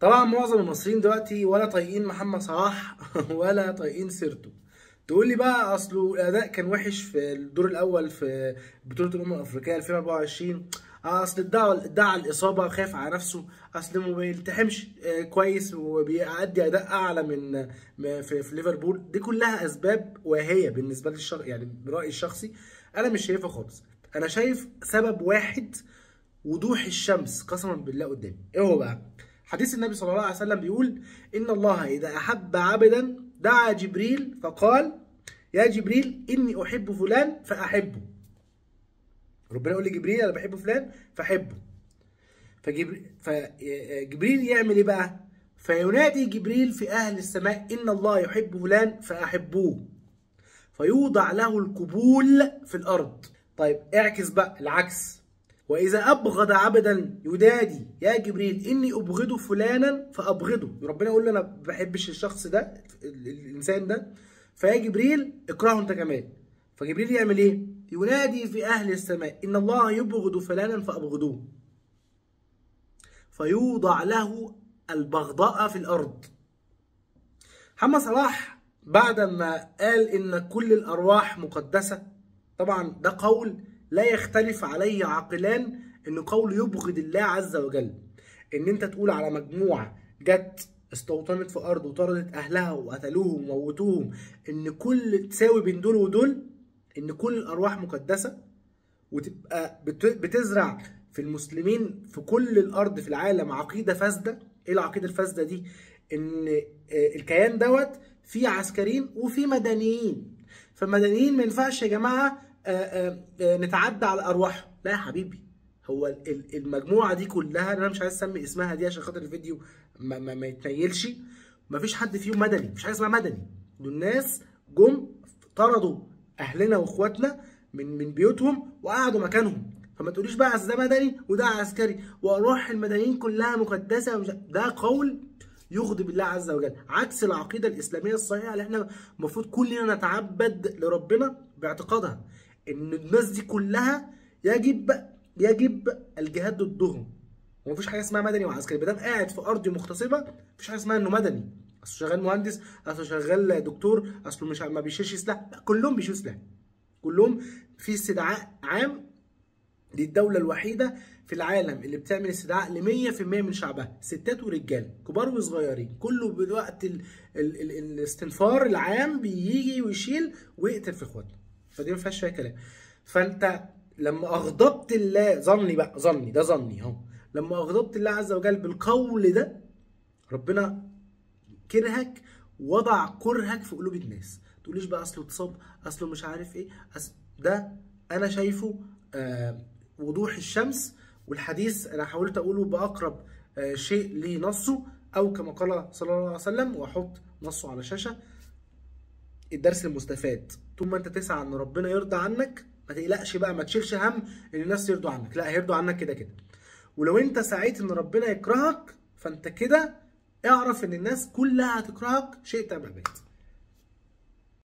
طبعا معظم المصريين دلوقتي ولا طايقين محمد صلاح ولا طايقين سيرته. تقول لي بقى اصله الاداء كان وحش في الدور الاول في بطوله الامم الافريقية 2024، اصل ادعى الاصابة، خاف على نفسه، اصل ما بيلتحمش كويس وبيأدي اداء اعلى من في ليفربول. دي كلها اسباب واهية بالنسبة لي، يعني برايي الشخصي انا مش شايفها خالص. انا شايف سبب واحد، وضوح الشمس قسما بالله قدامي. ايه هو بقى؟ حديث النبي صلى الله عليه وسلم بيقول: ان الله اذا احب عبدا دعا جبريل فقال: يا جبريل اني احب فلان فاحبه. ربنا يقول لجبريل انا بحب فلان فاحبه. فجبريل يعمل ايه بقى؟ فينادي جبريل في اهل السماء: ان الله يحب فلان فاحبوه. فيوضع له القبول في الارض. طيب اعكس بقى العكس: واذا ابغض عبدا ينادي: يا جبريل اني ابغض فلانا فابغضه. ربنا يقول له انا ما بحبش الشخص ده، الانسان ده، فيا جبريل اكرهه انت كمان. فجبريل يعمل ايه؟ ينادي في اهل السماء: ان الله يبغض فلانا فابغضوه. فيوضع له البغضاء في الارض. محمد صلاح بعد ما قال ان كل الارواح مقدسة، طبعا ده قول لا يختلف عليه عاقلان، ان قول يبغض الله عز وجل. ان انت تقول على مجموعة جت استوطنت في ارض وطردت اهلها وقتلوهم وموتوهم، ان كل تساوي بين دول ودول، ان كل الارواح مقدسة، وتبقى بتزرع في المسلمين في كل الارض في العالم عقيدة فاسدة. ايه العقيدة الفاسدة دي؟ ان الكيان دوت فيه عسكريين وفيه مدنيين، فالمدنيين ما ينفعش يا جماعة نتعدى على ارواحهم. لا يا حبيبي، هو المجموعة دي كلها، انا مش عايز اسمي اسمها دي عشان خاطر الفيديو ما يتنيلش، ما فيش حد فيهم مدني، مفيش حاجة اسمها مدني. دول ناس جم طردوا اهلنا واخواتنا من بيوتهم وقعدوا مكانهم. فما تقوليش بقى اصل ده مدني وده عسكري وارواح المدنيين كلها مقدسة. ده قول يغضب الله عز وجل، عكس العقيدة الاسلامية الصحيحة اللي احنا المفروض كلنا نتعبد لربنا باعتقادها، ان الناس دي كلها يجب الجهاد ضدهم، ومفيش حاجة اسمها مدني وعسكري. ما دام قاعد في ارض مغتصبه مفيش حاجة اسمها انه مدني، اصله شغال مهندس، اصله شغال دكتور، اصله مش ما بيشيلش سلاح. لا، كلهم بيشيلوا سلاح، كلهم في استدعاء عام. دي الدولة الوحيدة في العالم اللي بتعمل استدعاء ل 100% من شعبها، ستات ورجال، كبار وصغيرين، كله بالوقت الاستنفار العام بيجي ويشيل ويقتل في اخواتنا. فدي ما فيهاش فيها كلام. فانت لما اغضبت الله، ظني بقى، ظني ده ظني اهو، لما اغضبت الله عز وجل بالقول ده، ربنا كرهك، وضع كرهك في قلوب الناس. تقوليش بقى اصله اتصاب، اصله مش عارف ايه، ده انا شايفه وضوح الشمس. والحديث انا حاولت اقوله باقرب شيء لنصه، او كما قال صلى الله عليه وسلم، واحط نصه على شاشة. الدرس المستفاد: طول ما انت تسعى ان ربنا يرضى عنك، ما تقلقش بقى، ما تشيلش هم ان الناس يرضوا عنك، لا هيرضوا عنك كده كده. ولو انت سعيت ان ربنا يكرهك، فانت كده اعرف ان الناس كلها هتكرهك شئت ام ابيت.